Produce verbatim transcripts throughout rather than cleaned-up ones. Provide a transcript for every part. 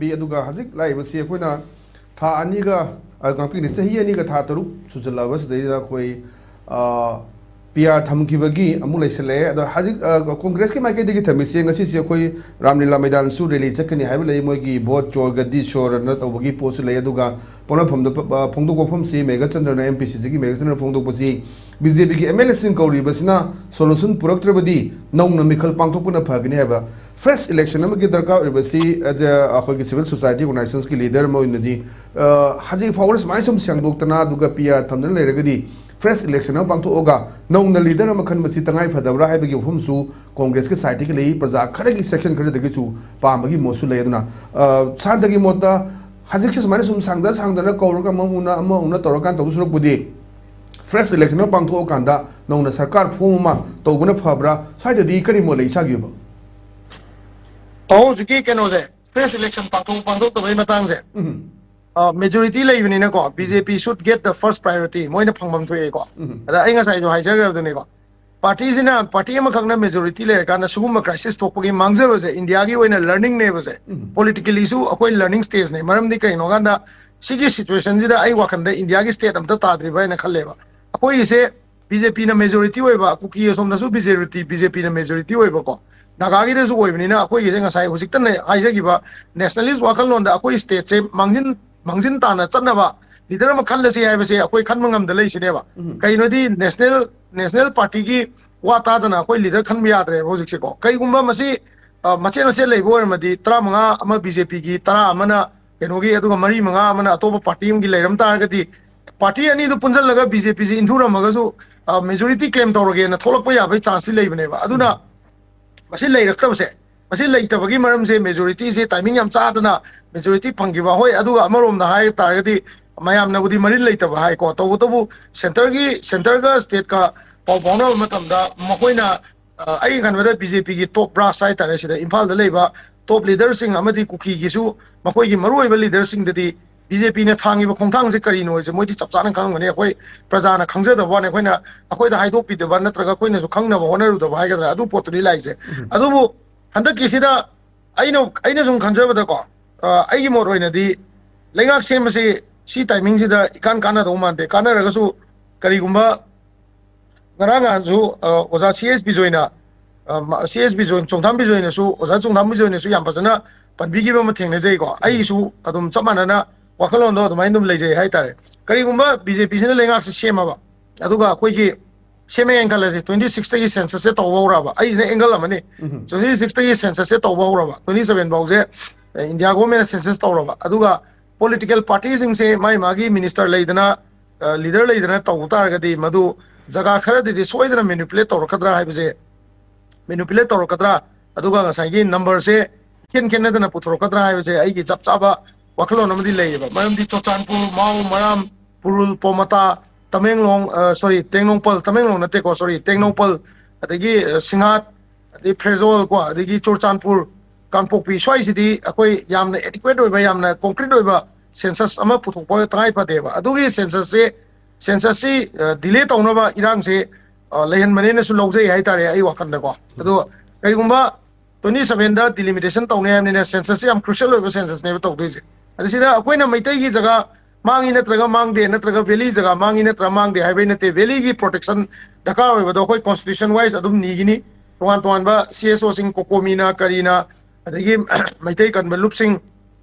ꯄꯤ꯫ ꯑꯗꯨꯒ ꯍꯧꯖꯤꯛ ꯂꯥꯛꯏꯕꯁꯤ ꯑꯩꯈꯣꯏꯅ ꯊꯥ ꯑꯅꯤꯒ, ꯑ, ꯉꯥꯛꯄꯤꯒꯅꯤ, ꯆꯍꯤ ꯑꯅꯤꯒ ꯊꯥ ꯇꯔꯨꯛ ꯁꯨꯖꯜꯂꯛꯑꯕꯁꯤꯗꯩꯗ ꯑꯩꯈꯣꯏ, ꯑ, ꯄꯤ ꯑꯥꯔ ꯊꯝꯈꯤꯕꯒꯤ ꯑꯃꯨꯛ ꯂꯩꯁꯜꯂꯛꯑꯦ꯫ ꯑꯗꯣ ꯍꯧꯖꯤꯛ, ꯑ, ꯀꯣꯡꯒ꯭ꯔꯦꯁꯀꯤ ꯃꯥꯏꯀꯩꯗꯒꯤ ꯊꯝꯃꯤꯁꯦ, ꯉꯁꯤꯁꯦ ꯑꯩꯈꯣꯏ ꯔꯥꯝꯂꯤꯂꯥ ꯃꯩꯗꯥꯟꯁꯨ ꯔꯦꯂꯤ ꯆꯠꯀꯅꯤ ꯍꯥꯏꯕ ꯂꯩ, ꯃꯣꯏꯒꯤ ꯚꯣꯠ ꯆꯣꯔꯒꯗꯤ ꯁꯣꯔꯅ ꯇꯧꯕꯒꯤ ꯄꯣꯠꯁꯨ ꯂꯩ꯫ ꯑꯗꯨꯒ ꯄꯣꯛꯅꯐꯝꯗ, ꯑ, ꯐꯣꯡꯗꯣꯛ ꯋꯥꯐꯝꯁꯤ ꯃꯦꯘꯆꯟꯗ꯭ꯔꯅ, ꯑꯦꯝ ꯄꯤ ꯁꯤ ꯁꯤꯒꯤ ꯃꯦꯘꯆꯟꯗ꯭ꯔꯅ ꯐꯣꯡꯗꯣꯛꯄꯁꯤ, ꯕꯤ ꯖꯦ ꯄꯤꯒꯤ ꯑꯦꯝ ꯑꯦꯜ ꯑꯦꯁꯤꯡ ꯀꯧꯔꯤꯕꯁꯤꯅ ꯁꯣꯂꯨꯁꯟ ꯄꯨꯔꯛꯇ꯭ꯔꯕꯗꯤ ꯅꯧꯅ ꯃꯤꯈꯜ ꯄꯥꯡꯊꯣꯛꯄꯅ ꯐꯒꯅꯤ ꯍꯥꯏꯕ꯫ ꯐ꯭ꯔꯦꯁ ꯏꯂꯦꯛꯁꯟ ꯑꯃꯒꯤ ꯗꯔꯀꯥꯔ ꯑꯣꯏꯕꯁꯤ, ꯑ, ꯑꯩꯈꯣꯏꯒꯤ ꯁꯤꯚꯤꯜ ꯁꯣꯁꯥꯏꯇꯤ ꯑꯣꯔꯒꯅꯥꯏꯖꯦꯁꯟꯁꯀꯤ ꯂꯤꯗꯔ ꯑꯃ ꯑꯣꯏꯅꯗꯤ, ꯑ, ꯍꯧꯖꯤꯛ ꯐꯥꯎꯕꯗ ꯁꯨꯃꯥꯏꯅ ꯁꯨꯝ ꯁꯦꯡꯗꯣꯛꯇꯅ ꯑꯗꯨꯒ ꯄꯤ ꯑꯥꯔ ꯊꯝꯗꯅ ꯂꯩꯔꯒꯗꯤ, ꯐ꯭ꯔꯦꯁ ꯏꯂꯦꯛꯁꯟ ꯑꯃ ꯄꯥꯡꯊꯣꯛꯑꯒ ꯅꯧꯅ ꯂꯤꯗꯔ ꯑꯃ ꯈꯟꯕꯁꯤ ꯇꯉꯥꯏ ꯐꯗꯕ꯭ꯔꯥ ꯍꯥꯏꯕꯒꯤ ꯋꯥꯐꯝꯁꯨ ꯀꯣꯡꯒ꯭ꯔꯦꯁꯀꯤ ꯁꯥꯏꯠꯇꯒꯤ ꯂꯩ, ꯄ꯭ꯔꯖꯥ ꯈꯔꯒꯤ ꯁꯦꯛꯁꯟ ꯈꯔꯗꯒꯤꯁꯨ ꯄꯥꯝꯕꯒꯤ ꯃꯣꯠꯁꯨ ꯂꯩ꯫ ꯑꯗꯨꯅ, ꯑ, ꯁꯥꯟꯇꯒꯤ ꯃꯣꯠꯇ ꯍꯧꯖꯤꯛꯁꯦ ꯁꯨꯃꯥꯏꯅ ꯁꯨꯝ ꯁꯥꯡꯗ ꯁꯥꯡꯗꯅ ꯀꯧꯔꯒ ꯑꯃ ꯎꯅ ꯑꯃ ꯎꯅ ꯇꯧꯔꯀꯥꯟꯗ ꯇꯧꯗꯧ ꯁꯔꯨꯛꯄꯨꯗꯤ ꯐ꯭ꯔꯦꯁ ꯏꯂꯦꯛꯁꯟ ꯑꯃ ꯄꯥꯡꯊꯣꯛꯑꯀꯥꯟꯗ ꯅꯧꯅ ꯁꯔꯀꯥꯔ ꯐꯣꯝ ꯑꯃ ꯇꯧꯕꯅ ꯐꯕ꯭ꯔꯥ? ꯁ꯭ꯋꯥꯏꯗꯗꯤ ꯀꯔꯤ ꯃꯣꯠ ꯂꯩ ꯏꯁꯥꯒꯤ ꯑꯣꯏꯕ? ꯑꯍꯣ, ꯍꯧꯖꯤꯛꯀꯤ ꯀꯩꯅꯣꯁꯦ, ꯐ꯭ꯔꯦꯁ ꯏꯂꯦꯛꯁꯟ ꯄꯥꯡꯊꯣꯛ ꯄꯥꯡꯊꯣꯛꯇꯕꯒꯤ ꯃꯇꯥꯡꯁꯦ, ꯎꯝ, ꯃꯦꯖꯣꯔꯤꯇꯤ ꯂꯩꯕꯅꯤꯅꯀꯣ, B J P should get the first priority, ꯃꯣꯏꯅ ꯐꯪꯐꯝ ꯊꯣꯛꯑꯦꯀꯣ꯫ ꯎꯝ, ꯑꯗ ꯑꯩ ꯉꯁꯥꯏꯁꯨ ꯍꯥꯏꯖꯈ꯭ꯔꯕꯗꯨꯅꯦꯀꯣ, ꯄꯥꯔꯇꯤꯁꯤꯅ, ꯄꯥꯔꯇꯤ ꯑꯃꯈꯛꯅ ꯃꯦꯖꯣꯔꯤꯇꯤ ꯂꯩꯔꯀꯥꯟꯗ ꯁꯤꯒꯨꯝꯕ ꯀ꯭ꯔꯥꯏꯁꯤꯁ ꯊꯣꯛꯄꯒꯤ ꯃꯥꯡꯖꯕꯁꯦ ꯏꯟꯗꯤꯌꯥꯒꯤ ꯑꯣꯏꯅ ꯂꯔꯅꯤꯡꯅꯦꯕꯁꯦ꯫ ꯎꯝ, ꯄꯣꯂꯤꯇꯤꯀꯦꯂꯤꯁꯨ ꯑꯩꯈꯣꯏ ꯂꯔꯅꯤꯡ ꯁ꯭ꯇꯦꯖꯅꯦ꯫ ꯃꯔꯝꯗꯤ ꯀꯩꯅꯣ ꯀꯥꯟꯗ, ꯁꯤꯒꯤ ꯁꯤꯆꯨꯋꯦꯁꯟꯁꯤꯗ ꯑꯩ ꯋꯥꯈꯟꯗ ꯏꯟꯗꯤꯌꯥꯒꯤ ꯁ꯭ꯇꯦꯠ ꯑꯝꯇ ꯇꯥꯗ꯭ꯔꯤꯕ ꯍꯥꯏꯅ ꯈꯜꯂꯦꯕ꯫ ꯑꯩꯈꯣꯏꯒꯤꯁꯦ ꯕꯤ ꯖꯦ ꯄꯤꯅ ꯃꯦꯖꯣꯔꯤꯇꯤ ꯑꯣꯏꯕ, ꯀꯨꯀꯤ ꯑꯁꯣꯝꯗꯁꯨ ꯕꯤ ꯖꯦ ꯄꯤ, ꯕꯤ ꯖꯦ ꯄꯤꯅ ꯃꯦꯖꯣꯔꯤꯇꯤ ꯑꯣꯏꯕꯀꯣ, ꯅꯥꯒꯥꯒꯤꯗꯁꯨ ꯑꯣꯏꯕꯅꯤꯅ, ꯑꯩꯈꯣꯏꯒꯤꯁꯦ ꯉꯁꯥꯏ ꯍꯧꯖꯤꯛꯇ ꯍꯥꯏꯖꯈꯤꯕ ꯅꯦꯁꯅꯦꯂꯤꯁ ꯋꯥꯈꯜꯂꯣꯟꯗ ꯑꯩꯈꯣꯏ ꯁ꯭ꯇꯦꯠꯁꯦ ꯃꯥꯡꯖꯤꯟ, ꯃꯥꯡꯖꯤꯟ ꯇꯥꯅ ꯆꯠꯅꯕ ꯂꯤꯗꯔ ꯑꯃ ꯈꯜꯂꯁꯤ ꯍꯥꯏꯕꯁꯦ ꯑꯩꯈꯣꯏ ꯈꯟꯕ ꯉꯝꯗ ꯂꯩꯁꯤꯅꯦꯕ꯫ ꯎꯝ, ꯀꯩꯅꯣꯗꯤ, ꯅꯦꯁꯅꯦꯜ, ꯅꯦꯁꯅꯦꯜ ꯄꯥꯔꯇꯤꯒꯤ ꯋꯥ ꯇꯥꯗꯅ ꯑꯩꯈꯣꯏ ꯂꯤꯗꯔ ꯈꯟꯕ ꯌꯥꯗ꯭ꯔꯦꯕ ꯍꯧꯖꯤꯛꯁꯦꯀꯣ꯫ ꯀꯩꯒꯨꯝꯕ ꯃꯁꯤ, ꯑ, ꯃꯆꯦꯠ ꯃꯆꯦꯠ ꯂꯩꯕ ꯑꯣꯏꯔꯝꯃꯗꯤ, ꯇꯔꯥꯃꯉꯥ ꯑꯃ ꯕꯤ ꯖꯦ ꯄꯤꯒꯤ, ꯇꯔꯥ ꯑꯃꯅ ꯀꯩꯅꯣꯒꯤ, ꯑꯗꯨꯒ ꯃꯔꯤ ꯃꯉꯥ ꯑꯃꯅ ꯑꯇꯣꯞꯄ ꯄꯥꯔꯇꯤ ꯑꯃꯒꯤ ꯂꯩꯔꯝ ꯇꯥꯔꯒꯗꯤ, ꯄꯥꯔꯇꯤ ꯑꯅꯤꯗꯨ ꯄꯨꯟꯁꯤꯜꯂꯒ ꯕꯤ ꯖꯦ ꯄꯤꯁꯤ ꯏꯟꯊꯨꯔꯝꯃꯒꯁꯨ, ꯑ, ꯃꯦꯖꯣꯔꯤꯇꯤ ꯀ꯭ꯂꯦꯝ ꯇꯧꯔꯒꯦꯅ ꯊꯣꯛꯂꯛꯄ ꯌꯥꯕꯒꯤ ꯆꯥꯟꯁꯇꯤ ꯂꯩꯕꯅꯦꯕ꯫ ꯑꯗꯨꯅ ꯎꯝ, ꯃꯁꯤ ꯂꯩꯔꯛꯇꯕꯁꯦ, ꯃꯁꯤ ꯂꯩꯇꯕꯒꯤ ꯃꯔꯝꯁꯦ, ꯃꯦꯖꯣꯔꯤꯇꯤꯁꯦ ꯇꯥꯏꯃꯤꯡ ꯌꯥꯝ ꯆꯥꯗꯅ ꯃꯦꯖꯣꯔꯤꯇꯤ ꯐꯪꯈꯤꯕ꯫ ꯍꯣꯏ, ꯑꯗꯨꯒ ꯑꯃꯔꯣꯝꯗ ꯍꯥꯏ ꯇꯥꯔꯒꯗꯤ ꯃꯌꯥꯝꯅꯕꯨꯗꯤ ꯃꯔꯤꯜ ꯂꯩꯇꯕ ꯍꯥꯏꯀꯣ, ꯇꯧꯕꯇꯕꯨ ꯁꯦꯟꯇꯔꯒꯤ, ꯁꯦꯟꯇꯔꯒ ꯁ꯭ꯇꯦꯠꯀ ꯄꯥꯎ ꯐꯥꯎꯅꯕ ꯃꯇꯝꯗ ꯃꯈꯣꯏꯅ, ꯑ, ꯑꯩꯅ ꯈꯟꯕꯗ ꯕꯤ ꯖꯦ ꯄꯤꯒꯤ ꯇꯣꯞ ꯕ꯭ꯔꯥꯁ ꯍꯥꯏꯇꯥꯔꯦ, ꯁꯤꯗ ꯏꯝꯐꯥꯜꯗ ꯂꯩꯕ ꯇꯣꯞ ꯂꯤꯗꯔꯁꯤꯡ ꯑꯃꯗꯤ ꯀꯨꯀꯤꯒꯤꯁꯨ ꯃꯈꯣꯏꯒꯤ ꯃꯔꯨꯑꯣꯏꯕ ꯂꯤꯗꯔꯁꯤꯡꯗꯗꯤ ꯕꯤ ꯖꯦ ꯄꯤꯅ ꯊꯥꯡꯉꯤꯕ ꯈꯣꯡꯊꯥꯡꯁꯦ ꯀꯔꯤꯅꯣ ꯍꯥꯏꯁꯦ ꯃꯣꯏꯗꯤ ꯆꯞ ꯆꯥꯅ ꯈꯪꯉꯝꯒꯅꯤ꯫ ꯑꯩꯈꯣꯏ ꯄ꯭ꯔꯖꯥꯅ ꯈꯪꯖꯗꯕ ꯋꯥꯅꯤ, ꯑꯩꯈꯣꯏꯅ, ꯑꯩꯈꯣꯏꯗ ꯍꯥꯏꯗꯣꯛꯄꯤꯗꯕ ꯅꯠꯇ꯭ꯔꯒ ꯑꯩꯈꯣꯏꯅꯁꯨ ꯈꯪꯅꯕ ꯍꯣꯠꯅꯔꯨꯗꯕ ꯍꯥꯏꯒꯗ꯭ꯔꯥ, ꯑꯗꯨ ꯄꯣꯠꯇꯨꯅꯤ ꯂꯥꯛꯏꯁꯦ꯫ ꯎꯝ, ꯑꯗꯨꯕꯨ ꯍꯟꯗꯛꯀꯤꯁꯤꯗ ꯑꯩꯅ, ꯑꯩꯅ ꯁꯨꯝ ꯈꯟꯖꯕꯗꯀꯣ, ꯑ, ꯑꯩꯒꯤ ꯃꯣꯠ ꯑꯣꯏꯅꯗꯤ ꯂꯩꯉꯥꯛ ꯁꯦꯝꯕꯁꯤ ꯁꯤ timing ꯁꯤꯗ ꯏꯀꯥꯟ ꯀꯥꯟꯅꯗꯧ ꯃꯥꯟꯗꯦ꯫ ꯀꯥꯟꯅꯔꯒꯁꯨ ꯀꯔꯤꯒꯨꯝꯕ ꯉꯔꯥꯡ ꯅꯍꯥꯟꯁꯨ, ꯑ, ꯑꯣꯖꯥ ꯁꯤ ꯑꯦꯁ ꯕꯤꯖꯣꯏꯅ, ꯑ, ꯃ-, ꯁꯤ ꯑꯦꯁ ꯕꯤꯖꯣꯏ, ꯆꯣꯡꯊꯥꯝ ꯕꯤꯖꯣꯏꯅꯁꯨ, ꯑꯣꯖꯥ ꯆꯣꯡꯊꯥꯝ ꯕꯤꯖꯣꯏꯅꯁꯨ ꯌꯥꯝ ꯐꯖꯅ ꯄꯟꯕꯤꯈꯤꯕ ꯑꯃ ꯊꯦꯡꯅꯖꯩꯀꯣ꯫ ꯑꯩꯒꯤꯁꯨ ꯑꯗꯨꯝ ꯆꯞ ꯃꯥꯟꯅꯅ ꯋꯥꯈꯜꯂꯣꯟꯗꯣ ꯑꯗꯨꯃꯥꯏꯅ ꯑꯗꯨꯝ ꯂꯩꯖꯩ ꯍꯥꯏꯇꯥꯔꯦ꯫ ꯀꯔꯤꯒꯨꯝꯕ ꯕꯤ ꯖꯦ ꯄꯤꯁꯤꯅ ꯂꯩꯉꯥꯛꯁꯦ ꯁꯦꯝꯃꯕ, ꯑꯗꯨꯒ ꯑꯩꯈꯣꯏꯒꯤ ꯁꯦꯝꯃꯦꯅ ꯈꯜꯂꯁꯤ, twenty six ꯇꯒꯤ census ꯁꯦ ꯇꯧꯕ ꯍꯧꯔꯛꯑꯕ, ꯑꯩꯁꯤꯅ angle ꯑꯃꯅꯤ꯫ ꯎꯝ꯫ Twenty six ꯇꯒꯤ census ꯁꯦ ꯇꯧꯕ ꯍꯧꯔꯕ, twenty seven ꯐꯥꯎꯁꯦ, ꯑ, India government ꯅ census ꯇꯧꯔꯕ, ꯑꯗꯨꯒ political party ꯁꯤꯡꯁꯦ ꯃꯥꯏ ꯃꯥꯒꯤ minister ꯂꯩꯗꯅ, ꯑ, leader ꯂꯩꯗꯅ ꯇꯧꯕ ꯇꯥꯔꯒꯗꯤ, ꯃꯗꯨ ꯖꯒꯥ ꯈꯔꯗꯗꯤ ꯁꯣꯏꯗꯅ manipulate ꯇꯧꯔꯛꯀꯗ꯭ꯔꯥ ꯍꯥꯏꯕꯁꯦ, manipulate ꯇꯧꯔꯛꯀꯗ꯭ꯔꯥ, ꯑꯗꯨꯒ ꯉꯁꯥꯏꯒꯤ number ꯁꯦ ꯏꯈꯦꯟ ꯈꯦꯠꯅꯗꯅ ꯄꯨꯊꯣꯔꯛꯀꯗ꯭ꯔꯥ ꯍꯥꯏꯕꯁꯦ ꯑꯩꯒꯤ ꯆꯞ ꯆꯥꯕ ꯋꯥꯈꯜꯂꯣꯟ ꯑꯃꯗꯤ ꯂꯩꯌꯦꯕ꯫ ꯃꯔꯝꯗꯤ ꯆꯨꯔꯆꯥꯟꯄꯨꯔ, ꯃꯥꯎ, ꯃꯔꯥꯝ, ꯎꯈ꯭ꯔꯨꯜ, ꯄꯣꯃꯇꯥ, ꯇꯃꯦꯡꯂꯣꯡ, ꯑ, sorry, ꯇꯦꯡꯅꯧꯄꯜ, ꯇꯃꯦꯡꯂꯣꯡ ꯅꯠꯇꯦꯀꯣ, sorry, ꯇꯦꯡꯅꯧꯄꯜ, ꯑꯗꯒꯤ, ꯑ, ꯁꯤꯡꯍꯥꯠ, ꯑꯗꯩ ꯐꯦꯔꯖꯣꯜ ꯀꯣ, ꯑꯗꯒꯤ ꯆꯨꯔꯆꯥꯟꯄꯨꯔ, ꯀꯥꯡꯄꯣꯛꯄꯤ, ꯁ꯭ꯋꯥꯏꯁꯤꯗꯤ ꯑꯩꯈꯣꯏ ꯌꯥꯝꯅ adequate ꯑꯣꯏꯕ, ꯌꯥꯝꯅ concrete ꯑꯣꯏꯕ census ꯑꯃ ꯄꯨꯊꯣꯛꯄ ꯇꯉꯥꯏ ꯐꯗꯦꯕ꯫ ꯑꯗꯨꯒꯤ census ꯁꯦ, census ꯁꯤ, ꯑ, delay ꯇꯧꯅꯕ ꯏꯔꯥꯡꯁꯦ, ꯑ, ꯂꯩꯍꯟꯕꯅꯦꯅꯁꯨ ꯂꯧꯖꯩ ꯍꯥꯏꯇꯥꯔꯦ ꯑꯩ ꯋꯥꯈꯜꯗꯀꯣ꯫ ꯑꯗꯣ ꯀꯩꯒꯨꯝꯕ twenty seven ꯗ delimitation ꯇꯧꯅꯤ ꯍꯥꯏꯕꯅꯤꯅ, census ꯁꯤ ꯌꯥꯝ crucial ꯑꯣꯏꯕ census ꯅꯦꯕ ꯇꯧꯗꯣꯏꯁꯦ꯫ ꯑꯗ ꯁꯤꯗ ꯑꯩꯈꯣꯏꯅ ꯃꯩꯇꯩꯒꯤ ꯖꯒꯥ ꯃꯥꯡꯉꯤ ꯅꯠꯇ꯭ꯔꯒ ꯃꯥꯡꯗꯦ, ꯅꯠꯇ꯭ꯔꯒ valley ꯖꯒꯥ ꯃꯥꯡꯉꯤ ꯅꯠꯇ꯭ꯔꯒ ꯃꯥꯡꯗꯦ ꯍꯥꯏꯕꯩ ꯅꯠꯇꯦ꯫ Valley ꯒꯤ protection ꯗꯔꯀꯥꯔ ꯑꯣꯏꯕꯗꯣ ꯑꯩꯈꯣꯏ constitution wise ꯑꯗꯨꯝ ꯅꯤꯒꯅꯤ꯫ ꯇꯣꯉꯥꯟ ꯇꯣꯉꯥꯟꯕ C S O ꯁꯤꯡ, COCOMI ꯅ ꯀꯔꯤꯅ, ꯑꯗꯒꯤ ꯃꯩꯇꯩ ꯀꯟꯕ ꯂꯨꯞꯁꯤꯡ,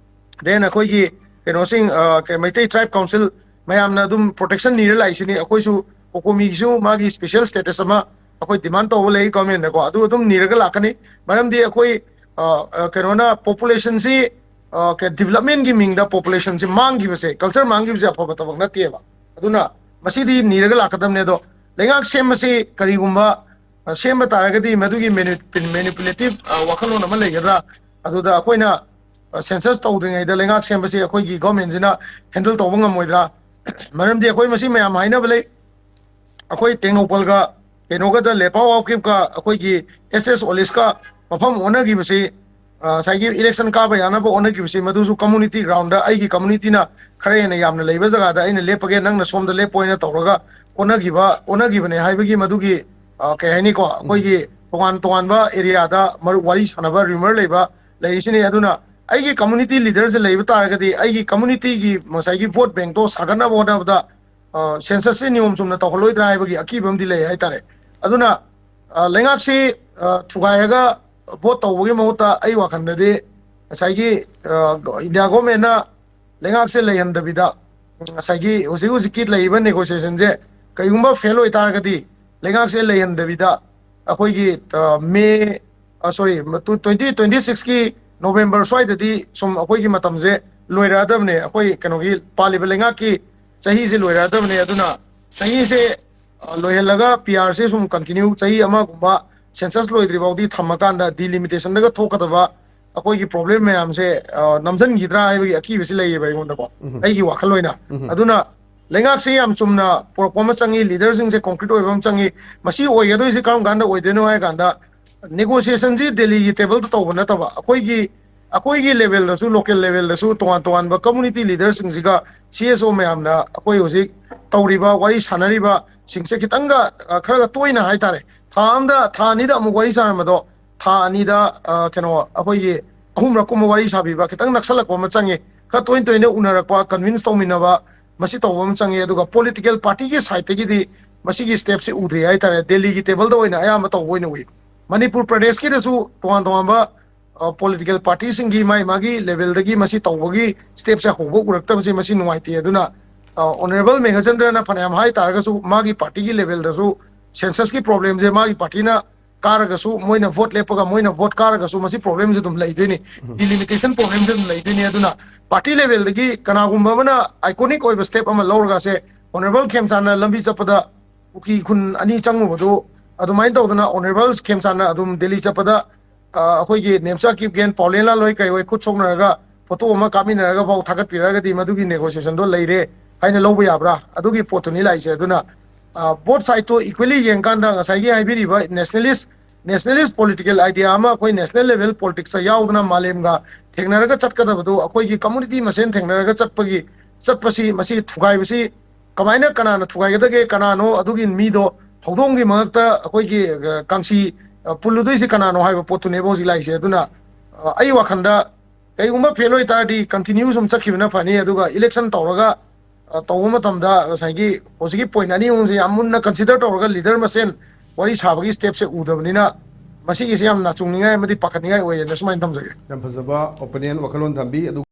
then ꯑꯩꯈꯣꯏꯒꯤ ꯀꯩꯅꯣꯁꯤꯡ, ꯑ, ꯀꯩ, ꯃꯩꯇꯩ tribe council ꯃꯌꯥꯝꯅ ꯑꯗꯨꯝ protection ꯅꯤꯔ ꯂꯥꯛꯏꯁꯤꯅꯤ꯫ ꯑꯩꯈꯣꯏꯁꯨ COCOMI ꯒꯤꯁꯨ ꯃꯥꯒꯤ special status ꯑꯃ ꯑꯩꯈꯣꯏ demand ꯇꯧꯕ ꯂꯩ government ꯗꯀꯣ꯫ ꯑꯗꯨ ꯑꯗꯨꯝ ꯅꯤꯔꯒ ꯂꯥꯛꯀꯅꯤ꯫ ꯃꯔꯝꯗꯤ ꯑꯩꯈꯣꯏ, ꯑ, ꯑ, ꯀꯩꯅꯣꯅ population ꯁꯤ, ꯑ, ꯀꯩ, development ꯒꯤ ꯃꯤꯡꯗ population ꯁꯤ ꯃꯥꯡꯈꯤꯕꯁꯦ, culture ꯃꯥꯡꯈꯤꯕꯁꯦ ꯑꯐꯕ ꯊꯕꯛ ꯅꯠꯇꯦꯕ꯫ ꯑꯗꯨꯅ ꯃꯁꯤꯗꯤ ꯅꯤꯔꯒ ꯂꯥꯛꯀꯗꯕꯅꯦ꯫ ꯑꯗꯣ ꯂꯩꯉꯥꯛ ꯁꯦꯝꯕꯁꯤ ꯀꯔꯤꯒꯨꯝꯕ, ꯑ, ꯁꯦꯝꯕ ꯇꯥꯔꯒꯗꯤ ꯃꯗꯨꯒꯤ manu-, manipulative, ꯑ, ꯋꯥꯈꯜꯂꯣꯟ ꯑꯃ ꯂꯩꯒꯗ꯭ꯔꯥ? ꯑꯗꯨꯗ ꯑꯩꯈꯣꯏꯅ, ꯑ, census ꯇꯧꯗ꯭ꯔꯤꯉꯩꯗ ꯂꯩꯉꯥꯛ ꯁꯦꯝꯕꯁꯤ ꯑꯩꯈꯣꯏꯒꯤ government ꯁꯤꯅ handle ꯇꯧꯕ ꯉꯝꯃꯣꯏꯗ꯭ꯔꯥ? ꯃꯔꯝꯗꯤ ꯑꯩꯈꯣꯏ ꯃꯁꯤ ꯃꯌꯥꯝ ꯍꯥꯏꯅꯕ ꯂꯩ꯫ ꯑꯩꯈꯣꯏ ꯇꯦꯡꯅꯧꯄꯜꯒ ꯀꯩꯅꯣꯒꯗ, ꯂꯦꯄꯥꯎ ꯋꯥꯎꯀꯤꯞꯀ ꯑꯩꯈꯣꯏꯒꯤ S S Olive ꯀ ꯃꯐꯝ ꯑꯣꯟꯅꯈꯤꯕꯁꯤ, ꯑ, ꯉꯁꯥꯏꯒꯤ election ꯀꯥꯕ ꯌꯥꯅꯕ ꯑꯣꯟꯅꯈꯤꯕꯁꯤ, ꯃꯗꯨꯁꯨ community ground ꯗ ꯑꯩꯒꯤ community ꯅ ꯈꯔ ꯍꯦꯟꯅ ꯌꯥꯝꯅ ꯂꯩꯕ ꯖꯒꯥꯗ ꯑꯩꯅ ꯂꯦꯞꯄꯒꯦ, ꯅꯪꯅ ꯁꯣꯝꯗ ꯂꯦꯞꯄꯣ ꯍꯥꯏꯅ ꯇꯧꯔꯒ ꯑꯣꯟꯅꯈꯤꯕ, ꯑꯣꯟꯅꯈꯤꯕꯅꯦ ꯍꯥꯏꯕꯒꯤ ꯃꯗꯨꯒꯤ, ꯑ, ꯀꯩ ꯍꯥꯏꯅꯤꯀꯣ, ꯑꯩꯈꯣꯏꯒꯤ ꯇꯣꯉꯥꯟ ꯇꯣꯉꯥꯟꯕ area ꯗ ꯃꯔꯨꯞ ꯋꯥꯔꯤ ꯁꯥꯟꯅꯕ rumor ꯂꯩꯕ ꯂꯩꯔꯤꯁꯤꯅꯤ꯫ ꯑꯗꯨꯅ ꯑꯩꯒꯤ community leaderꯁꯦ ꯂꯩꯕ ꯇꯥꯔꯒꯗꯤ ꯑꯩꯒꯤ communityꯒꯤ ꯉꯁꯥꯏꯒꯤ vote bankꯇꯣ ꯁꯥꯒꯠꯅꯕ ꯍꯣꯠꯅꯕꯗ censusꯁꯦ ꯅꯤꯌꯣꯝ ꯆꯨꯝꯅ ꯇꯧꯍꯜꯂꯣꯏꯗ꯭ꯔꯥ ꯍꯥꯏꯕꯒꯤ ꯑꯀꯤꯕ ꯑꯃꯗꯤ ꯂꯩ ꯍꯥꯏꯇꯥꯔꯦ꯫ ꯑꯗꯨꯅ ꯂꯩꯉꯥꯛꯁꯤ ꯊꯨꯒꯥꯏꯔꯒ vote ꯇꯧꯕꯒꯤ ꯃꯍꯨꯠꯇ ꯑꯩ ꯋꯥꯈꯜꯗꯗꯤ ꯉꯁꯥꯏꯒꯤ India governmentꯅ ꯂꯩꯉꯥꯛꯁꯦ ꯂꯩꯍꯟꯗꯕꯤꯗ, ꯉꯁꯥꯏꯒꯤ ꯍꯧꯖꯤꯛ ꯍꯧꯖꯤꯛꯀꯤ ꯂꯩꯔꯤꯕ negotiationꯁꯦ ꯀꯩꯒꯨꯝꯕ fail ꯑꯣꯏꯇꯥꯔꯒꯗꯤ, ꯂꯩꯉꯥꯛꯁꯦ ꯂꯩꯍꯟꯗꯕꯤꯗ ꯑꯩꯈꯣꯏꯒꯤ May, sorry, twenty twenty sixꯀꯤ November ꯁ꯭ꯋꯥꯏꯗꯗꯤ ꯁꯨꯝ ꯑꯩꯈꯣꯏꯒꯤ ꯃꯇꯝꯁꯦ ꯂꯣꯏꯔꯛꯑꯗꯕꯅꯦ꯫ ꯑꯩꯈꯣꯏ ꯀꯩꯅꯣꯒꯤ ꯄꯥꯜꯂꯤꯕ ꯂꯩꯉꯥꯛꯀꯤ ꯆꯍꯤꯁꯦ ꯂꯣꯏꯔꯛꯑꯗꯕꯅꯦ꯫ ꯑꯗꯨꯅ ꯆꯍꯤꯁꯦ ꯂꯣꯏꯍꯜꯂꯒ P Rꯁꯦ ꯁꯨꯝ continue ꯆꯍꯤ ꯑꯃꯒꯨꯝꯕ census ꯂꯣꯏꯗ꯭ꯔꯤ ꯐꯥꯎꯗꯤ ꯊꯝꯃꯀꯥꯟꯗ delimitationꯗꯒ ꯊꯣꯛꯀꯗꯕ ꯑꯩꯈꯣꯏꯒꯤ problem ꯃꯌꯥꯝꯁꯦ ꯅꯝꯁꯤꯟꯈꯤꯗ꯭ꯔꯥ ꯍꯥꯏꯕꯒꯤ ꯑꯀꯤꯕꯁꯤ ꯂꯩꯌꯦꯕ ꯑꯩꯉꯣꯟꯗꯀꯣ, ꯑꯩꯒꯤ ꯋꯥꯈꯜ ꯑꯣꯏꯅ꯫ ꯑꯗꯨꯅ ꯂꯩꯉꯥꯛꯁꯦ ꯌꯥꯝ ꯆꯨꯝꯅ ꯄꯨꯔꯛꯄ ꯑꯃ ꯆꯪꯉꯤ, leaderꯁꯤꯡꯁꯦ concrete ꯑꯣꯏꯕ ꯑꯃ ꯆꯪꯉꯤ꯫ ꯃꯁꯤ ꯑꯣꯏꯒꯗꯣꯏꯁꯦ ꯀꯔꯝ ꯀꯥꯟꯗ ꯑꯣꯏꯗꯣꯏꯅꯣ ꯍꯥꯏ ꯀꯥꯟꯗ, negotiationꯁꯤ Delhiꯒꯤ tableꯗ ꯇꯧꯕ ꯅꯠꯇꯕ, ꯑꯩꯈꯣꯏꯒꯤ ꯑꯩꯈꯣꯏꯒꯤ levelꯗꯁꯨ, local levelꯗꯁꯨ ꯇꯣꯉꯥꯟ ꯇꯣꯉꯥꯟꯕ community leaderꯁꯤꯡꯁꯤꯒ C S O ꯃꯌꯥꯝꯅ ꯑꯩꯈꯣꯏ ꯍꯧꯖꯤꯛ ꯇꯧꯔꯤꯕ, ꯋꯥꯔꯤ ꯁꯥꯟꯅꯔꯤꯕ ꯁꯤꯡꯁꯦ ꯈꯤꯇꯪꯒ ꯈꯔꯒ ꯇꯣꯏꯅ ꯍꯥꯏꯇꯥꯔꯦ, ꯊꯥ ꯑꯃꯗ, ꯊꯥ ꯑꯅꯤꯗ ꯑꯃꯨꯛ ꯋꯥꯔꯤ ꯁꯥꯔꯝꯕꯗꯣ ꯊꯥ ꯑꯅꯤꯗ ꯀꯩꯅꯣ, ꯑꯩꯈꯣꯏꯒꯤ ꯑꯍꯨꯝꯔꯛ ꯀꯨꯝꯕ ꯋꯥꯔꯤ ꯁꯥꯕꯤꯕ, ꯈꯤꯇꯪ ꯅꯛꯁꯜꯂꯛꯄ ꯑꯃ ꯆꯪꯉꯤ꯫ ꯈꯔ ꯇꯣꯏꯅ ꯇꯣꯏꯅ ꯎꯅꯔꯛꯄ, convince ꯇꯧꯃꯤꯟꯅꯕ, ꯃꯁꯤ ꯇꯧꯕ ꯑꯃ ꯆꯪꯉꯤ꯫ ꯑꯗꯨꯒ political partyꯒꯤ sideꯇꯒꯤꯗꯤ ꯃꯁꯤꯒꯤ stepꯁꯤ ꯎꯗ꯭ꯔꯤ ꯍꯥꯏꯇꯥꯔꯦ꯫ Delhiꯒꯤ tableꯗ ꯑꯣꯏꯅ ꯑꯌꯥꯝꯕ ꯇꯧꯕ ꯑꯣꯏꯅ ꯎꯏ꯫ ꯃꯅꯤꯄꯨꯔ ꯄ꯭ꯔꯗꯦꯁꯀꯤꯗꯁꯨ ꯇꯣꯉꯥꯟ ꯇꯣꯉꯥꯟꯕ political partyꯁꯤꯡꯒꯤ ꯃꯥꯏ ꯃꯥꯒꯤ levelꯗꯒꯤ ꯃꯁꯤ ꯇꯧꯕꯒꯤ stepꯁꯦ ꯍꯧꯕ ꯎꯔꯛꯇꯕꯁꯦ ꯃꯁꯤ ꯅꯨꯡꯉꯥꯏꯇꯦ꯫ ꯑꯗꯨꯅ Honourable ꯃꯦꯘꯆꯟꯗ꯭ꯔꯅ ꯐꯅꯌꯥꯝ ꯍꯥꯏ ꯇꯥꯔꯒꯁꯨ ꯃꯥꯒꯤ partyꯒꯤ levelꯗꯁꯨ censusꯀꯤ problemꯁꯦ ꯃꯥꯒꯤ partyꯅ ꯀꯥꯔꯒꯁꯨ, ꯃꯣꯏꯅ vote ꯂꯦꯞꯄꯒ ꯃꯣꯏꯅ vote ꯀꯥꯔꯒꯁꯨ ꯃꯁꯤ problemꯁꯦ ꯑꯗꯨꯝ ꯂꯩꯗꯣꯏꯅꯤ꯫ Delimitation problemꯁꯦ ꯑꯗꯨꯝ ꯂꯩꯗꯣꯏꯅꯤ꯫ ꯑꯗꯨꯅ party levelꯗꯒꯤ ꯀꯅꯥꯒꯨꯝꯕ ꯑꯃꯅ iconic ꯑꯣꯏꯕ step ꯑꯃ ꯂꯧꯔꯒꯁꯦ, Honourable ꯈꯦꯝꯆꯥꯟꯅ ꯂꯝꯕꯤ ꯆꯠꯄꯗ ꯀꯨꯀꯤ ꯈꯨꯟ ꯑꯅꯤ ꯆꯪꯉꯨꯕꯗꯨ, ꯑꯗꯨꯃꯥꯏꯅ ꯇꯧꯗꯅ Honourable ꯈꯦꯝꯆꯥꯟꯅ ꯑꯗꯨꯝ Delhi ꯆꯠꯄꯗ ꯑꯩꯈꯣꯏꯒꯤ ꯅꯦꯝꯆꯥ ꯀꯤꯞꯒꯦꯟ, ꯄꯥꯎꯂꯦꯟ ꯂꯥꯟꯂꯣꯏ ꯀꯩꯍꯣꯏ ꯈꯨꯠ ꯁꯣꯛꯅꯔꯒ photo ꯑꯃ ꯀꯥꯞꯃꯤꯟꯅꯔꯒ ꯐꯥꯎ ꯊꯥꯒꯠꯄꯤꯔꯛꯑꯒꯗꯤ ꯃꯗꯨꯒꯤ negotiationꯗꯣ ꯂꯩꯔꯦ ꯍꯥꯏꯅ ꯂꯧꯕ ꯌꯥꯕ꯭ꯔꯥ? ꯑꯗꯨꯒꯤ ꯄꯣꯠꯇꯨꯅꯤ ꯂꯥꯛꯏꯁꯦ꯫ ꯑꯗꯨꯅ both sideꯇꯣ equally ꯌꯦꯡꯀꯥꯟꯗ ꯉꯁꯥꯏꯒꯤ ꯍꯥꯏꯕꯤꯔꯤꯕ nationalist, nationalist political idea ꯑꯃ ꯑꯩꯈꯣꯏ national level politicsꯇ ꯌꯥꯎꯗꯅ ꯃꯥꯂꯦꯝꯒ ꯊꯦꯡꯅꯔꯒ ꯆꯠꯀꯗꯕꯗꯨ ꯑꯩꯈꯣꯏꯒꯤ community ꯃꯁꯦꯟ ꯊꯦꯡꯅꯔꯒ ꯆꯠꯄꯒꯤ, ꯆꯠꯄꯁꯤ, ꯃꯁꯤ ꯊꯨꯒꯥꯏꯕꯁꯤ ꯀꯃꯥꯏꯅ, ꯀꯅꯥꯅ ꯊꯨꯒꯥꯏꯒꯗꯒꯦ, ꯀꯅꯥꯅꯣ ꯑꯗꯨꯒꯤ ꯃꯤꯗꯣ, ꯍꯧꯗꯣꯡꯒꯤ ꯃꯉꯛꯇ ꯑꯩꯈꯣꯏꯒꯤ ꯀꯥꯡꯁꯤ ꯄꯨꯜꯂꯨꯗꯣꯏꯁꯤ ꯀꯅꯥꯅꯣ ꯍꯥꯏꯕ ꯄꯣꯠꯇꯨꯅꯦꯕ ꯍꯧꯖꯤꯛ ꯂꯥꯛꯏꯁꯦ꯫ ꯑꯗꯨꯅ ꯑꯩ ꯋꯥꯈꯜꯗ ꯀꯩꯒꯨꯝꯕ ꯐꯦꯜ ꯑꯣꯏꯇꯥꯔꯗꯤ ꯀꯟꯇꯤꯅ꯭ꯌꯨ ꯁꯨꯝ ꯆꯠꯈꯤꯕꯅ ꯐꯅꯤ꯫ ꯑꯗꯨꯒ ꯏꯂꯦꯛꯁꯟ ꯇꯧꯔꯒ ꯑ, ꯇꯧꯕ ꯃꯇꯝꯗ ꯉꯁꯥꯏꯒꯤ ꯍꯧꯖꯤꯛꯀꯤ ꯄꯣꯏꯟꯠ ꯑꯅꯤ ꯑꯍꯨꯝꯁꯦ ꯌꯥꯝ ꯃꯨꯟꯅ ꯀꯟꯁꯤꯗꯔ ꯇꯧꯔꯒ ꯂꯤꯗꯔ ꯃꯁꯦꯟ ꯋꯥꯔꯤ ꯁꯥꯕꯒꯤ ꯁ꯭ꯇꯦꯞꯁꯦ ꯎꯗꯕꯅꯤꯅ ꯃꯁꯤꯒꯤꯁꯦ ꯌꯥꯝ ꯅꯥꯆꯨꯡꯅꯤꯡꯉꯥꯏ ꯑꯃꯗꯤ ꯄꯥꯈꯠꯅꯤꯡꯉꯥꯏ ꯑꯣꯏꯌꯦꯅ ꯁꯨꯃꯥꯏꯅ ꯊꯝꯖꯒꯦ꯫ ꯌꯥꯝ ꯐꯖꯕ ꯑꯣꯄꯤꯅꯤꯌꯟ, ꯋꯥꯈꯜꯂꯣꯟ ꯊꯝꯕꯤ꯫ ꯑꯗꯨ